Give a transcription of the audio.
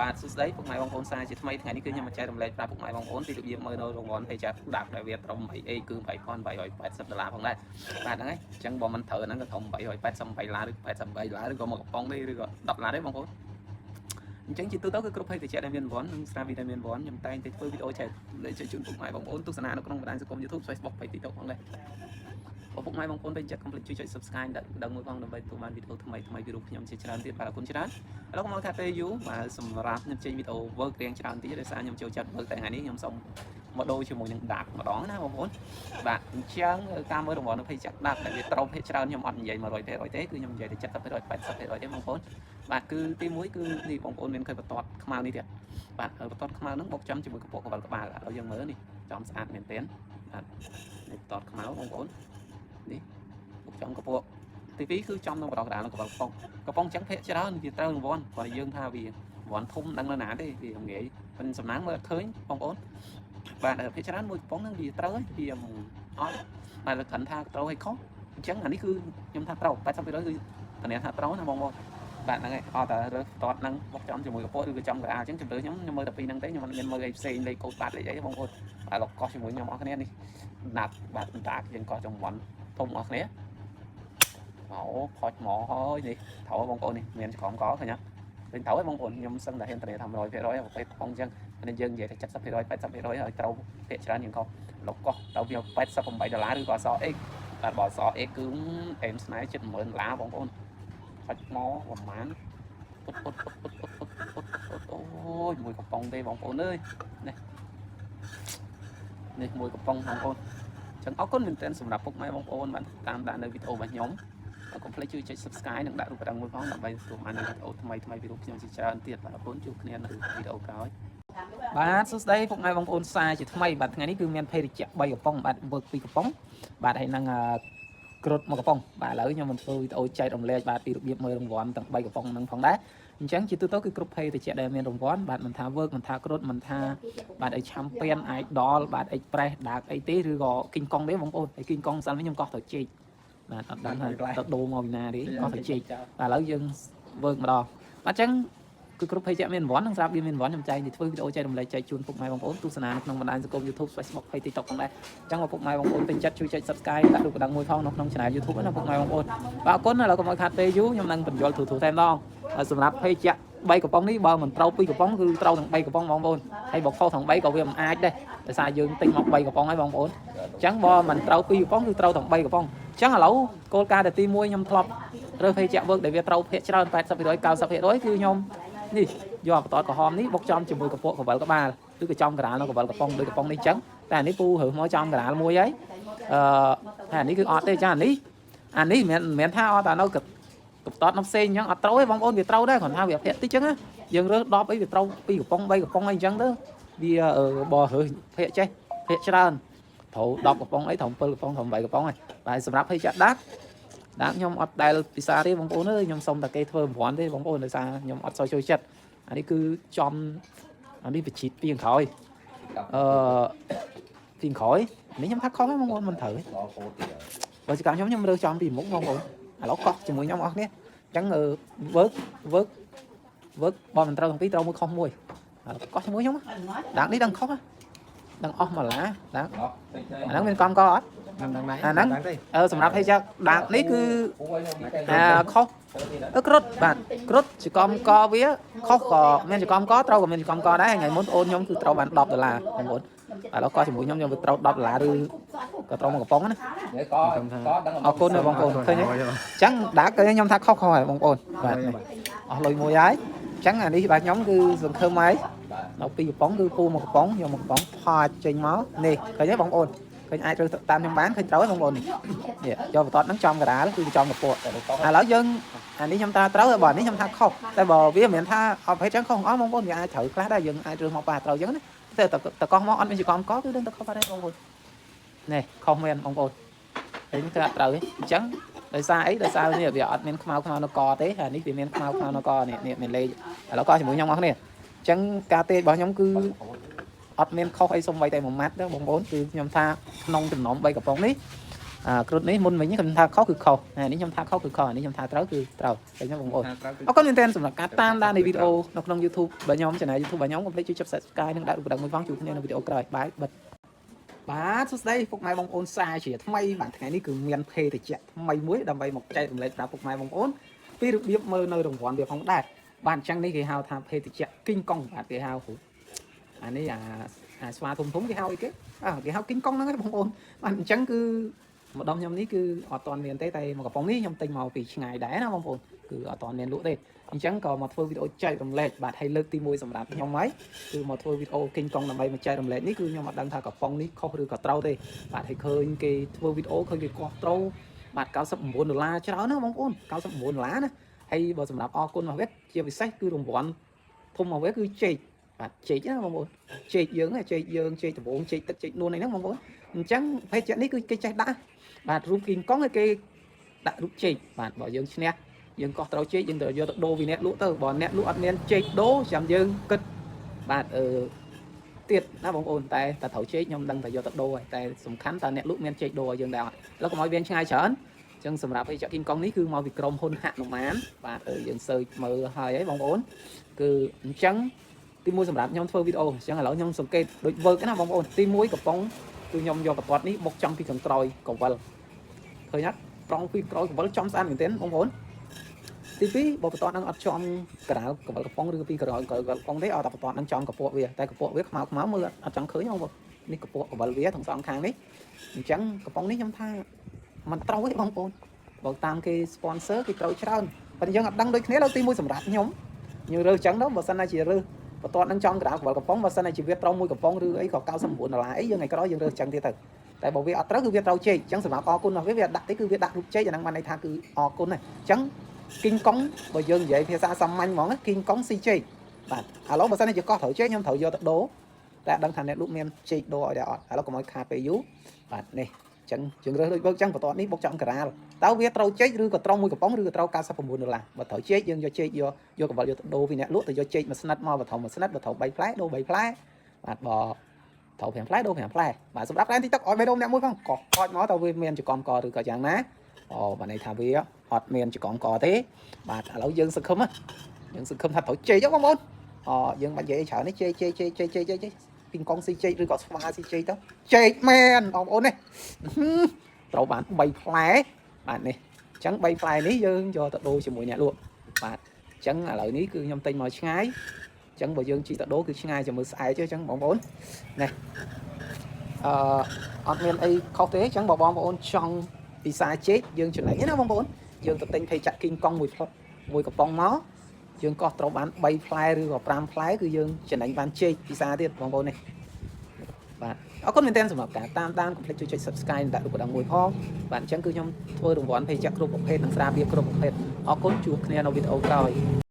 បាទសួស្តីពុកម៉ែបងប្អូនសាជាថ្មីថ្ងៃនេះគឺខ្ញុំមកចែករំលែកប្រាប់ពុកម៉ែបងប្អូនពីរបៀបមើលនៅរង្វាន់ភេចាដាក់ដែលវាត្រឹម 8A គឺ8880ដុល្លារផងដែរបាទហ្នឹងហើយអញ្ចឹងបើមិនត្រូវហ្នឹងក៏ត្រឹម888ដុល្លារឬ88ដុល្លារឬក៏មកកំប៉ុងទេឬក៏10ដុល្លារទេបងប្អូនអញ្ចឹងជាទូទៅគឺគ្រប់ភេទជ្ជៈដែលមានរង្វាន់និងស្រាវីដែលមានរង្វាន់ខ្ញុំតែងតែធ្វើវីដេអូចែកលេខជូនពុកម៉ែបងប្អូនទស្សនានៅក្នុងបណ្ដាញសង្គម YouTube Facebook Page TikTok ផងដែរបើពុកម៉ែបងប្អូនពេញចិត្តកុំភ្លេចជួយចុច Subscribe ដាក់ដឹងមួយផងដើម្បីទទួលបានវីដេអូថ្មីថ្មីពីរូបខ្ញុំជាច្រើនទៀតបាទអរគុណច្រើន ឥឡូវកុំឲ្យខាតពេលយូរបាទសម្រាប់ខ្ញុំចេញវីដេអូ work រៀងច្រើនតិចដោយសារខ្ញុំចូលចិត្ត work តែថ្ងៃនេះខ្ញុំសូមមកដូរជាមួយនឹង dark ម្ដងណាបងប្អូនបាទអញ្ចឹងការមើលរង្វាន់នៅភេទចាក់ dark ដែលវាត្រូវភេទច្រើនខ្ញុំអត់និយាយ100%ទេគឺខ្ញុំនិយាយតែ70% 80%ទេបងប្អូនបាទគឺទី1គឺនេះបងប្អូនមានឃើញបន្ទាត់ខ្មៅនេះទៀតបាទបន្ទាត់ខ្មៅហ្នឹងបុកចំជាមួយកពកកវលក្បាលឥឡូវយើងមើលនេះចំស្អាតមែនទែនបាទនេះបន្ទាត់ខ្មៅបងប្អូននេះបុកចំកពកទី2គឺចំនៅបដកដាលនៅកវលកំប៉ុង កំប៉ុងចឹងភាកច្រើនវាត្រូវរង្វាន់គាត់យើងថាវារង្វាន់ធំដឹងនៅណាទេវាងាយប៉ុន្តែសំណាងមើលអត់ឃើញបងប្អូនបាទភាកច្រើនមួយកំប៉ុងហ្នឹងវាត្រូវហើយវាអត់បាទគ្រាន់ថាត្រូវឲ្យខុសអញ្ចឹងអានេះគឺខ្ញុំថាត្រូវ80%គឺធានាថាត្រូវណាបងប្អូនបាទហ្នឹងហើយអត់តែរើសតតហ្នឹងបុកចំជាមួយកពតឬក៏ចំកដាលអញ្ចឹងជំរឿខ្ញុំខ្ញុំមើលតែពីរហ្នឹងទេខ្ញុំអត់មានមើលអីផ្សេងលេខកូដបាត់លេខអីទេបងប្អូនបាទលោកកោះជាមួយខ្ញុំអស់គ្នានេះណាត់បាទតាយើងកោះចំវ៉ាន់ធំអស់គ្នាអូផុចមកហើយនេះត្រូវបងប្អូននេះមានចក្រមកឃើញអត់ឃើញត្រូវហើយបងប្អូនខ្ញុំសឹងតែហ៊ានធានាថា100%ប្រភេទផងអញ្ចឹងនេះយើងនិយាយថា70% 80%ហើយត្រូវភាគច្រើនជាងខុសលោកកោះទៅវា88ដុល្លារឬក៏អក្សរ X បាទបើអក្សរ X គឺអេមស្នេហ៍ជិត10000ដុល្លារបងប្អូនផុចមកប្រហែលពុតពុតពុតពុតពុតពុតពុតពុតអូយមួយកំប៉ុងទេបងប្អូនអើយនេះនេះមួយកំប៉ុងបងប្អូនអញ្ចឹងអរគុណមែនទែនសម្រាប់ពុកម៉ែបងប្អូនបានតាមដាននៅវីដេអូរបស់ខ្ញុំ កុំភ្លេចជួយចុច Subscribe និងដាក់រូបកណ្ដឹងមួយផងដើម្បីទទួលបាននូវវីដេអូថ្មីថ្មីពីរូបខ្ញុំជាច្រើនទៀតបាទអរគុណជួបគ្នានៅវីដេអូក្រោយបាទសួស្តីពុកម៉ែបងប្អូនសាជាថ្មីបាទថ្ងៃនេះគឺមានភេសជ្ជៈ3កំប៉ុងបាទវើក2កំប៉ុងបាទហើយនឹងគ្រុតមួយកំប៉ុងបាទឥឡូវខ្ញុំនឹងធ្វើវីដេអូចែករំលែកបាទពីរបៀបមើលរង្វាន់ទាំង3កំប៉ុងហ្នឹងផងដែរអញ្ចឹងជាទូទៅគឺគ្រប់ភេសជ្ជៈដែលមានរង្វាន់បាទមិនថាវើកមិនថាគ្រុតមិនថាបាទអី Champion Idol បាទ Express ដាកអីទេឬក៏គីងកុងទេបងប្អូនហើយគីងកុងសិនវិញខ្ញុំកោះទៅជែកបាទអត់ដឹងថាទៅដូរមកពីណាទេកោះទៅជែកបាទឥឡូវយើងវើកម្ដងបាទអញ្ចឹងគឺគ្រប់ភេសជ្ជៈមានរង្វាន់និងស្រាប់វាមានរង្វាន់ខ្ញុំចែងទៅធ្វើវីដេអូចែករំលែកចែកជូនពុកម៉ែបងប្អូនទស្សនានៅក្នុងបណ្ដាញសង្គម YouTube Facebook Page TikTok ផងដែរអញ្ចឹងមកពុកម៉ែបងប្អូនពេញចិត្តជួយចុច Subscribe ដាក់រូបកណ្ដឹងមួយផងនៅក្នុង Channel YouTube ណាពុកម៉ែបងប្អូនបាទអរគុណឥឡូវកុំឲ្យខាតពេលយូរខ្ញុំនឹងបញ្យល់ធូរៗតែម្ដងសម្រាប់ភេសជ្ជៈ3កំប៉ុងនេះបើមិនត្រូវ2កំប៉ុងគឺត្រូវទាំង3កំប៉ុងបងប្អូនហើយបើខុសទាំង3ក៏វាមិនអាចដែរដោយសារយើងទិញមក3កំប៉ុងហើយបងប្អូនអញ្ចឹងបើមិនត្រូវ2កំប៉ុងគឺត្រូវទាំង3កំប៉ុងអញ្ចឹងឥឡូវគោលការណ៍ទី1ខ្ញុំធ្លាប់រើសភេសជ្ជៈវើកដែលវាត្រូវភាគច្រើន80% 90%គឺខ្ញុំនេះយកបន្ទាត់ក្រហមនេះបុកចំជាមួយកពកកវលក្បាលឬក៏ចំករាលនៅកវលកំប៉ុងដូចកំប៉ុងនេះអញ្ចឹងតែអានេះពូរើសមកចំករាលមួយហើយអឺហើយអានេះគឺអត់ទេចាអានេះអានេះមិនមែនថាអត់តែនៅកបតតនៅផ្សេងអញ្ចឹងអត់ត្រូវទេបងប្អូនវាត្រូវដែរគ្រាន់ថាវាភាគតិចអញ្ចឹងណាយើងរើស10អីវាត្រូវ2កំប៉ុង3កំប៉ុងអីអញ្ចឹងទៅវាបើរើសភាគចេះភាគច្រើនត្រូវ10កំប៉ុងអីត្រូវ7កំប៉ុងត្រូវ8កំប៉ុងហើយបាទសម្រាប់ភេសជ្ជៈដាក់ដាក់ខ្ញុំអត់ដែលពិសាទេបងប្អូនអើយខ្ញុំសុំតែគេធ្វើរង្វាន់ទេបងប្អូនដោយសារខ្ញុំអត់សូវចូលចិត្តអានេះគឺចំអានេះបជីតពីខាងក្រោយអឺពីខាងក្រោយនេះខ្ញុំថាខុសហើយបងប្អូនមិនត្រូវទេបើជាកម្មខ្ញុំខ្ញុំរើសចំពីមុខបងប្អូនឥឡូវកោះជាមួយខ្ញុំអស់គ្នាអញ្ចឹងវើកវើកវើកបើមិនត្រូវទាំងពីរត្រូវមួយខុសមួយឥឡូវកោះជាមួយខ្ញុំដាក់នេះដឹងខុសដឹងអស់មួយឡាដាក់អាហ្នឹងមានកមកអត់ ដឹងដែរ អាហ្នឹងអឺសម្រាប់ភេសជ្ជៈដាក់នេះគឺអាខុសអឺគ្រុតបាទគ្រុតចកំកវាខុសក៏មានចកំកត្រូវក៏មានចកំកដែរថ្ងៃមុនអូនខ្ញុំគឺត្រូវបាន10ដុល្លារបងប្អូនឥឡូវក៏ជាមួយខ្ញុំខ្ញុំវាត្រូវ10ដុល្លារឬក៏ត្រូវមកកំប៉ុងណាអរគុណណាបងប្អូនឃើញទេអញ្ចឹងដាក់គឺខ្ញុំថាខុសខុសហើយបងប្អូនបាទអស់លុយមួយហើយអញ្ចឹងអានេះបាទខ្ញុំគឺសង្ឃឹមហើយនៅពីរកំប៉ុងគឺពូមកកំប៉ុងយកមកកំប៉ុងផាច់ចេញមកនេះឃើញទេបងប្អូនឃើញអាចរើសតាមខ្ញុំបានឃើញត្រូវហើយបងប្អូននេះនេះយកបន្ទាត់ហ្នឹងចំកដាលគឺចំកពក់ឥឡូវយើងអានេះខ្ញុំថាត្រូវហើយបើនេះខ្ញុំថាខុសតែបើវាមិនមែនថាអត់ប្រភេទចឹងខុសអស់បងប្អូនវាអាចត្រូវខ្លះដែរយើងអាចរើសមកប៉ះត្រូវចឹងណាតែតកោះមកអត់មានចកំកគឺដឹងតែខុសបាត់ហើយបងប្អូននេះខុសមែនបងប្អូនហើយនេះគឺអត់ត្រូវទេអញ្ចឹងដោយសារអីដោយសារនេះវាអត់មានខ្មៅខ្មៅនៅកទេអានេះវាមានខ្មៅខ្មៅនៅកនេះនេះមានលេខឥឡូវកជាមួយខ្ញុំអស់គ្នាអញ្ចឹងការទេរបស់ខ្ញុំគឺអត់មានខុសអីសំបីតែមួយម៉ាត់ទេបងប្អូនគឺខ្ញុំថាក្នុងចំណោម3កំប៉ុងនេះ អាគ្រុតនេះមុនវិញខ្ញុំថាខុសគឺខុសអានេះខ្ញុំថាខុសគឺខុសអានេះខ្ញុំថាត្រូវគឺត្រូវតែខ្ញុំបងប្អូន ថាត្រូវគឺ អរគុណមែនទែនសម្រាប់ការតាមដាននៃវីដេអូនៅក្នុង YouTube របស់ខ្ញុំ Channel YouTube របស់ខ្ញុំកុំភ្លេចជួយចុច Subscribe និងដាក់រូបកណ្ដឹងមួយផងជួបគ្នានៅវីដេអូក្រោយបាយបិទបាទសួស្តីពុកម៉ែបងប្អូនសាជាថ្មីបាទថ្ងៃនេះគឺមានភេទជ្ជៈថ្មីមួយដើម្បីមកចែករំលែកប្រាប់ពុកម៉ែបងប្អូនពីរបៀបមើលនៅរង្វាន់វាផងដែរបាទអញ្ចឹងនេះគេហៅថាភេទជ្ជៈគីងកុងបាទគេហៅរូបអានេះអាអាស្វាធំធំគេហៅអីគេអើគេហៅគីងកុងហ្នឹងឯងបងប្អូនបាទអញ្ចឹងគឺម្ដុំខ្ញុំនេះគឺអត់ទាន់មានទេតែមកកំប៉ុងនេះខ្ញុំទិញមកពីឆ្ងាយដែរណាបងប្អូនគឺអត់ទាន់មានលក់ទេ អញ្ចឹងក៏មកធ្វើវីដេអូចែករំលែកបាទហើយលើកទី1សម្រាប់ខ្ញុំហើយគឺមកធ្វើវីដេអូគីងកុងដើម្បីមកចែករំលែកនេះគឺខ្ញុំអត់ដឹងថាកំប៉ុងនេះខុសឬក៏ត្រូវទេបាទហើយឃើញគេធ្វើវីដេអូឃើញគេកោះត្រូវបាទ99ដុល្លារច្រើនណាស់បងប្អូន99ដុល្លារណាហើយបើសម្រាប់អរគុណរបស់វាជាពិសេសគឺរង្វាន់ធំរបស់វាគឺចេកបាទចេកណាបងប្អូនចេកយើងចេកយើងចេកដំបងចេកទឹកចេកនួនអីហ្នឹងបងប្អូនអញ្ចឹងភេសជ្ជៈនេះគឺគេចេះដាក់បាទរូបគីងកុងឲ្យគេដាក់រូបចេកបាទបើយើងឈ្នះ យើងកោះត្រូវចេកយើងត្រូវយកទៅដូរពីអ្នកលក់ទៅបើអ្នកលក់អត់មានចេកដូរចាំយើងគិតបាទអឺទៀតណាបងប្អូនតែតែត្រូវចេកខ្ញុំដឹងតែយកទៅដូរហើយតែសំខាន់តើអ្នកលក់មានចេកដូរឲ្យយើងដែរអត់ឥឡូវកុំឲ្យវាឆ្ងាយច្រើនអញ្ចឹងសម្រាប់អីចាក់គីងកុងនេះគឺមកពីក្រុមហ៊ុនហនុមានបាទអឺយើង search មើលហើយហើយបងប្អូនគឺអញ្ចឹងទីមួយសម្រាប់ខ្ញុំធ្វើវីដេអូអញ្ចឹងឥឡូវខ្ញុំសង្កេតដូចវើកណាបងប្អូនទីមួយកំប៉ុងគឺខ្ញុំយកកពតនេះបុកចំពីខាងក្រោយកវលឃើញអត់ត្រង់ពីក្រោយកវលចំស្អាតមែនទែនបងប្អូន ទី2បើបន្ទាត់នឹងអត់ចំករាលកវលកំប៉ុងឬពីក្រោយកវលកំប៉ុងទេអត់តែបន្ទាត់នឹងចំកពក់វាតែកពក់វាខ្មៅខ្មៅមើលអត់ចង់ឃើញបងប្អូននេះកពក់កវលវាទាំងសងខាងនេះអញ្ចឹងកំប៉ុងនេះខ្ញុំថាมันត្រូវទេបងប្អូនបើតាមគេ sponsor គេត្រូវច្រើនប៉ុន្តែយើងអត់ដឹងដូចគ្នាលើកទី1សម្រាប់ខ្ញុំខ្ញុំរើសអញ្ចឹងទៅបើសិនណាជារើសបន្ទាត់នឹងចំករាលកវលកំប៉ុងបើសិនណាជាវាត្រូវមួយកំប៉ុងឬអីក៏99ដុល្លារអីយើងថ្ងៃក្រោយយើងរើសអញ្ចឹងទៀតទៅតែបើវាអត់ត្រូវគឺវាត្រូវចេកអញ្ចឹងសម្រាប់អរគុណរបស់វាវាដាក់ទេគឺវាដាក់រូបចេកអាហ្នឹងបានន័យថាគឺអរគុណណាអញ្ចឹង គីងកុងបើយើងនិយាយភាសាសាមញ្ញហ្មងគីងកុងស៊ីចេកបាទឥឡូវបើសិនជាកោះត្រូវចេកខ្ញុំត្រូវយកទៅដូរតែដឹងថាអ្នកលក់មានចេកដូរឲ្យដែរអត់ឥឡូវកុំឲ្យខាតពេលយូរបាទនេះអញ្ចឹងយើងរើសដូចបើកចឹងបន្ទាត់នេះបុកចំការាលតើវាត្រូវចេកឬក៏ត្រូវមួយកំប៉ុងឬក៏ត្រូវ99ដុល្លារបើត្រូវចេកយើងយកចេកយកយកកង្វល់យកទៅដូរពីអ្នកលក់ទៅយកចេកមួយស្និតមកបើត្រូវមួយស្និតបើត្រូវ3ផ្លែដូរ3ផ្លែបាទបើត្រូវ5ផ្លែដូរ5ផ្លែបាទសម្រាប់ផ្លែ TikTok ឲ្យបេះដូងអ្នកមួយផងកោះកោចមកតើវាមានចកំកឬក៏យ៉ាងណាអូបាទន័យថាវាអត់មានចកំកទេបាទឥឡូវយើងសង្ឃឹមយើងសង្ឃឹមថាត្រូវចេកបងប្អូនអូយើងបាច់និយាយច្រើននេះចេកចេកចេកចេកចេកចេកពីងកងស៊ីចេកឬក៏ស្វាស៊ីចេកទៅចេកមែនបងប្អូននេះត្រូវបាន3ផ្លែបាទនេះអញ្ចឹង3ផ្លែនេះយើងយកទៅដូរជាមួយអ្នកលក់បាទអញ្ចឹងឥឡូវនេះគឺខ្ញុំទិញមកឆ្ងាយអញ្ចឹងបើយើងជីកទៅដូរគឺឆ្ងាយជាមួយស្អែកទេអញ្ចឹងបងប្អូននេះអឺអត់មានអីខុសទេអញ្ចឹងបើបងប្អូនចង់ពិសាចេកយើងចំណេញណាបងប្អូនយើងទៅទិញភេចាក់គីងកង់មួយផ្លុតមួយកំប៉ុងមកយើងកោះត្រូវបាន3ផ្លែឬក៏5ផ្លែគឺយើងចំណេញបានចេកពិសាទៀតបងប្អូននេះបាទអរគុណមែនទែនសម្រាប់ការតាមដានកុំភ្លេចជួយចុច Subscribe និងដាក់រូបកណ្ដឹងមួយផងបាទអញ្ចឹងគឺខ្ញុំធ្វើរង្វាន់ភេសជ្ជៈគ្រប់ប្រភេទនិងស្រាបៀរគ្រប់ប្រភេទអរគុណជួបគ្នានៅវីដេអូក្រោយ។